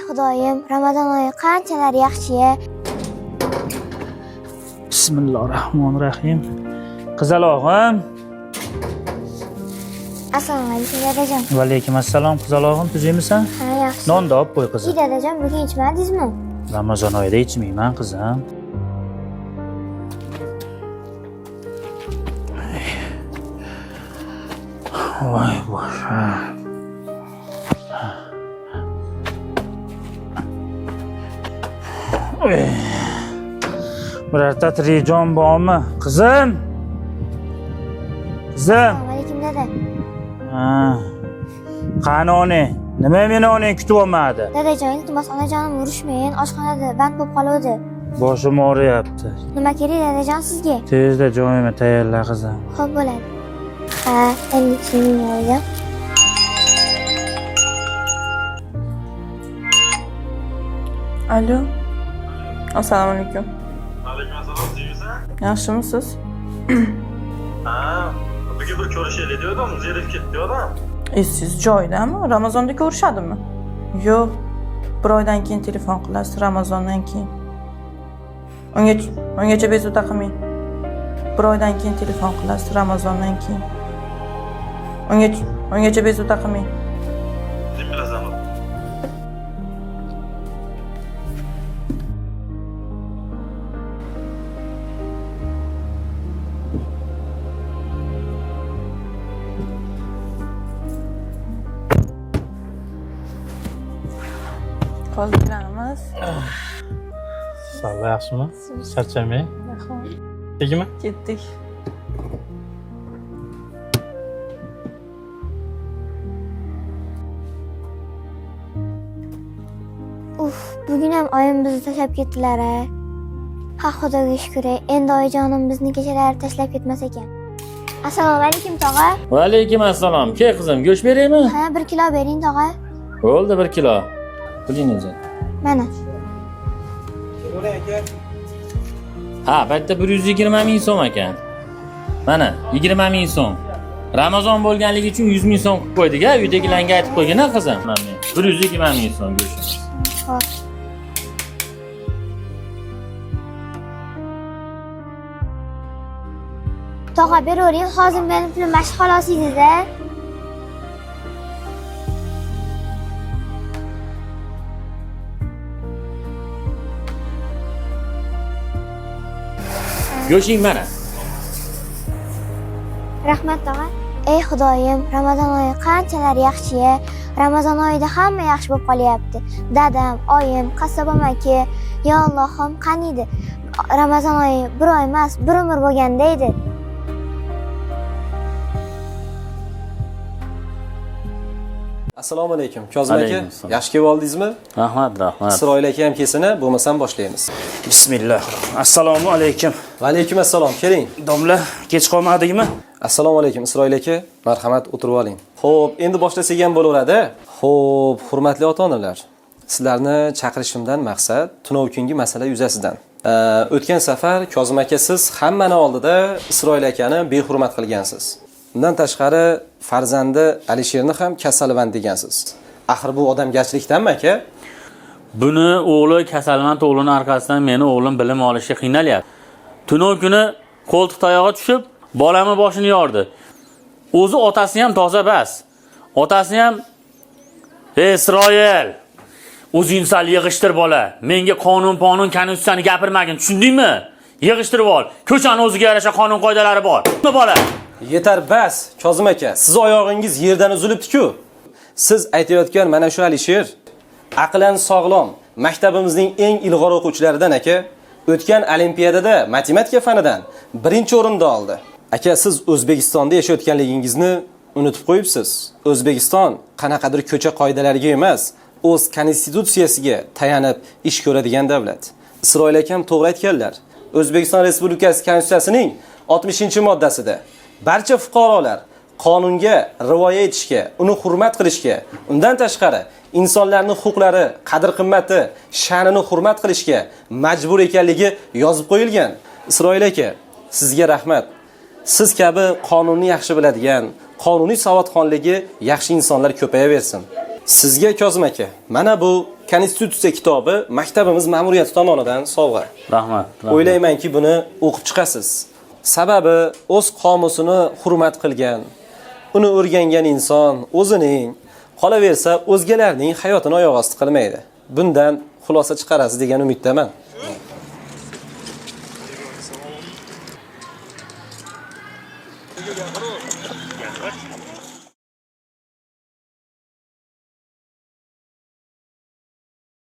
Xudoyim, Ramazon oyi qanchalar yaxshi-ya. Bismillahirrohmanirrohim. Qizalog'im. Assalomu alaykum dadajon. Va alaykum assalom qizalog'im, tuzukmisan? Ha, yaxshi. Nonni olib qo'y qizim. Iy dadajon, bugun ichmadingizmi? Ramazon oyida ichmayman qizim. Voy boshim. Oy. Birorta tirik jon bormi? Qizim? Qizim? Assalomu alaykum dada. Ha. Qani onang? Nima meni onang kutib olmadi? Dadajon, iltimos onajonim urushmang, oshxonada band bo'lib qoluvdi. Boshim og'riyapti. Nima kerak dadajon sizga? Tezda joyimni tayyorla qizim. Xo'p bo'ladi. Ha, endi tushunding dadajon. Alo. Assalomu alaykum. Alaykum assalom, tuzukmisan? Yaxshimisiz? Ha, bugun bir ko'rishaylik degandim, zerikib ketdi odam. Siz joyidami? Ramazonda ko'rishadimi? Yo'q. Bir oydan keyin telefon qilasiz, Ramazondan keyin. Ungacha bezovta qilmang. Bir oydan keyin telefon qilasiz, Ramazondan keyin. Ungacha bezovta qilmang. O'zing bilasan. Hozir kiramiz. Salla yaxshimi? Charchamang. Tegmi? Ketdik. Uf, bugun ham oyim bizni tashlab ketdilar a. Ha, Xudoga shukr, endi oyijonim bizni kechalari tashlab ketmas ekan. Assalomu alaykum tog'a. Va alaykum assalom. Kel qizim, go'sht beraymi? Ha, 1 kilo bering tog'a. Bo'ldi 1 kilo. Pulingni uzat. Mana. Ha, bu yerda 120 ming so'm ekan. Mana, 20 ming so'm. Ramazon bo'lganligi uchun 100 ming so'm qilib qo'ydik, ha? Uydagilarga aytib qo'ygin, ha qizim. 120 ming so'm go'shtimiz. Xo'p. Tog'a beravering, hozir meni pulim mana shu xolos edi-da. Go'shting mana. Rahmat tog'a. Ey Xudoyim, Ramazon oyi qanchalar yaxshi-ya. Ramazon oyida hamma yaxshi bo'lib qolyapti. Dadam, oyim, qassob amaki, yo Allohim, qaniydi? Ramazon oyi bir oy emas, bir umr bo'lganda edi. Assalomu alaykum. Kozim aka, Alaykum assalom. yaxshi kelib oldingizmi? Rahmat, rahmat. Isroil aka ham kelsin, bo'lmasam boshlaymiz. Bismillah. Assalomu alaykum. Va alaykum assalom. Keling. Domla, kech qolmadingmi? Assalomu alaykum Isroil aka. Marhamat, o'tirib oling. Xo'p, endi boshlasak ham bo'laveradi. Xo'p, hurmatli ota-onalar, sizlarni chaqirishimdan maqsad tunov kungi masala yuzasidan. O'tgan safar Kozim aka siz hammani oldida Isroil akani behurmat qilgansiz. Undan tashqari farzandi Alisherni ham kasalvand degansiz. Axir bu odamgarchilikdanmi aka? Buni o'g'li kasalmand o'g'lini orqasidan meni o'g'lim bilim olishga qiynalyapti. Tunov kuni qo'ltiq tayog'i tushib, bolamni boshini yordi. O'zi otasi ham toza bas. Otasi ham "Ey Isroil, o'zing sal yig'ishtir bola. Menga qonun-ponun, konstitutsiyani gapirmagin, tushundingmi? Yig'ishtirib ol. Ko'chani o'ziga yarasha qonun qoidalari bor. Bola. Yetar bas, Kozim aka, siz oyog'ingiz yerdan uzilibdi-ku. Siz aytayotgan mana shu Alisher aqlan sog'lom, maktabimizning eng ilg'or o'quvchilaridan aka. O'tgan olimpiadada matematika fanidan birinchi o'rinni oldi. Aka, siz O'zbekistonda yashayotganligingizni unutib qo'yibsiz. O'zbekiston qanaqadir ko'cha qoidalariga emas, o'z konstitutsiyasiga tayanib ish ko'radigan davlat. Isroil akam to'g'ri aytganlar. O'zbekiston Respublikasi Konstitutsiyasining 60-moddasida barcha fuqarolar qonunga rioya etishga, uni hurmat qilishga, undan tashqari insonlarning huquqlari, qadr-qimmati, sha'nini hurmat qilishga majbur ekanligi yozib qo'yilgan. Isroil aka, sizga rahmat. Siz kabi qonunni yaxshi biladigan, qonuniy savodxonligi yaxshi insonlar ko'payaversin. Sizga Kozim aka, mana bu Konstitutsiya kitobi maktabimiz ma'muriyati tomonidan sovg'a. Rahmat. Rahmat. O'ylaymanki, buni o'qib chiqasiz. Sababi o'z qomusini hurmat qilgan, uni o'rgangan inson o'zining, qolaversa o'zgalarning hayotini oyoq osti qilmaydi. Bundan xulosa chiqarasiz degan umiddaman.